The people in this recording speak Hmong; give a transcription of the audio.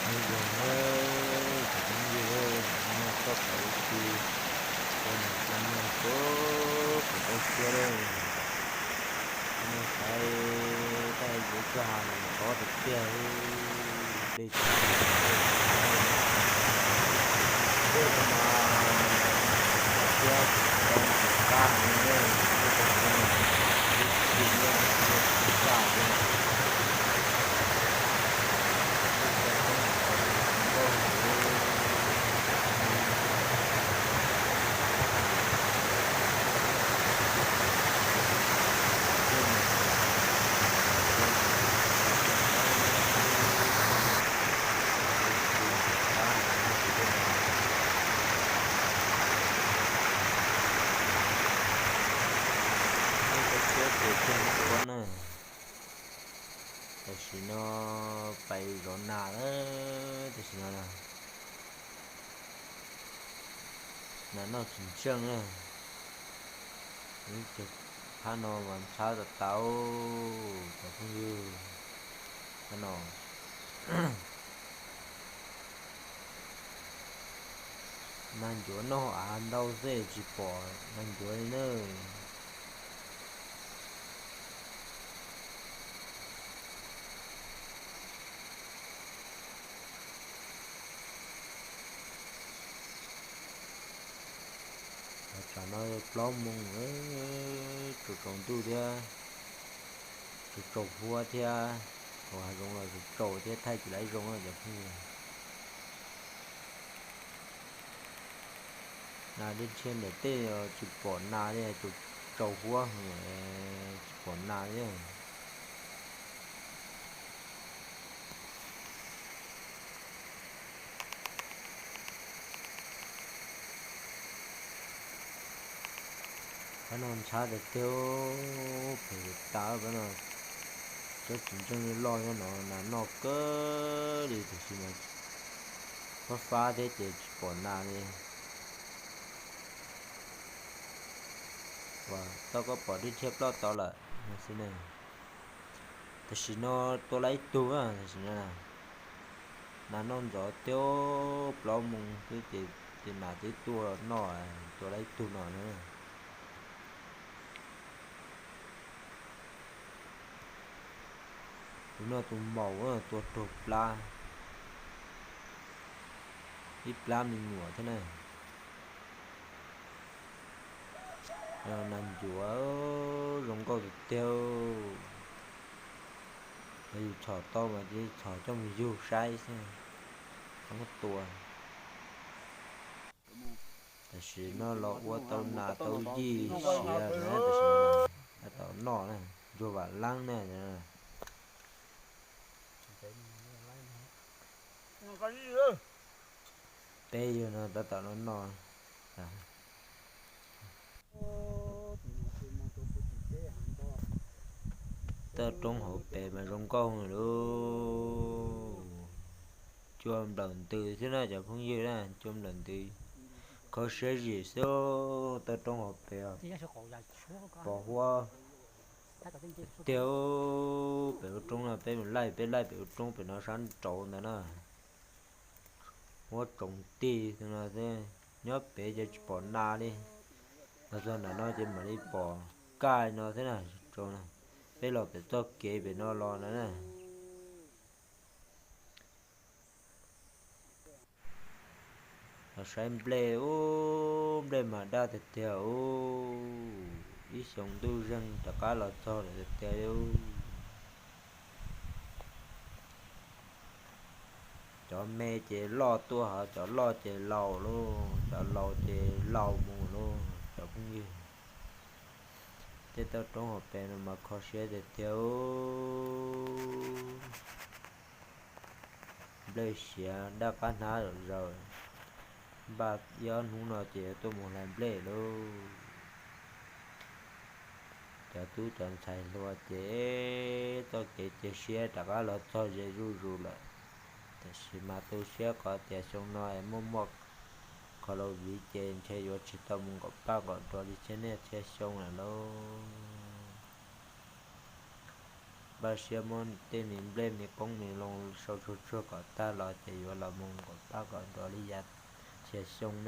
Nyob zoo nawb, tsoom phooj ywg, hnub no koj pom ib tsi ua nws ua nyob rau pem toj siab lawm. Hnub no saib tab yuav txoj hav nws tob tiag tiag, dej tsis dej mas thiab tsis tau tsis qab heev na, ib tug no ib txhis nyob nyob tsis kaj thiab. Siab phem tiag ua na. Tam sim no pais zov nas lawm, tam sim no nas noj tsis ntsheej na. Phab no mas ntxhab tas tas, cov phooj ywg, phab no. Nas ncuav noj av ntau xwb tsis pom nas ncuav li na. Tsam no plaub moos, tsaus tsaus ntuj thiab, tsaus tsaus huab thiab, hauv hav zoov los tsaus tsaus thiab thaij tsis laib zoo cov phooj ywg. Nas dej ntshiab ntawm tej tsis pom nas li, tsaus tsaus huab, tsis pom nas li. Phab no ntxhab tiag tiag, phem tas phab no. Tsob tsis ntseej li loj nyob no nas noj kawg li tiam sis mas fab fab thiab ces tsis pom nas li. Uas tau koj pom dej ntshiab ploj tod lawm no xwb ne. Tam sim no tua lawm ib tug, tam sim no nas noj ntxov tiag, plaub moos xwb ces nas twb tuaj noj, tua lawm ib tug no na. Tus no tus maum tua raug plab, ib plab me nyuam thiab na. Nas ncuav zoo nkauj tiag tiag. Yog yus txhom tau mas cia li txhom coj mus yug saib xwb, txhob muab tua. Tam sim no los ua tau nas tau yij siav na, tam sim no tab tom noj na, ntsuag vam leeb na. Peb yawg no tab tom noj noj. Toj roob hauv pes mas zoo nkauj lauj. Cua nplawm ntws xwb na cov phooj ywg na, cua nplawm ntws. Kho siab zim xwb, toj roob hauv pes pos huab tiag. Pem ua roob no peb mus laij, peb laij pem ua roob pem no sab nraud ntawd na. Huab tsoom tig no xwb, nyob pem ces tsis pom nas li. Los txog nram no ces mam li pom kaj no xwb na. Peb los pem txoj kev pem no los na. Los saib nplej ub, nplej mas daj tiag tiag ub. Ib xyoo ntuj zeeg rov qab los txog lawm tiag tiag ub. Cov me ces loj tuaj, ho cov loj ces laus lauj, cov laus ces laus mus lauj cov phooj ywg. Tej toj roob hauv pes no mas kho siab tiag tiag. Nplej siav daj qab hnab zom zaws, npaj ib ob hnub no ces yuav tuaj mus hlais nplej lauj. Cov tub cov ntxhais hluas ces txoj kev cia siab rov qab los txog ze zuj zus lawm. Tiam sis mas tu siab qhov tias xyoo no es muaj muaj kho los viv ces ntshe yuav tsis tau mus nkaum paj nkaum rau li txhiab niaj txhiab xyoo lawm lauj. npaj siab muab tej me nplej me qoob me loo sau tsuag tsuag kom tag los ces yuav los mus nkaum pab kom nrov li yav chiav xyoo na.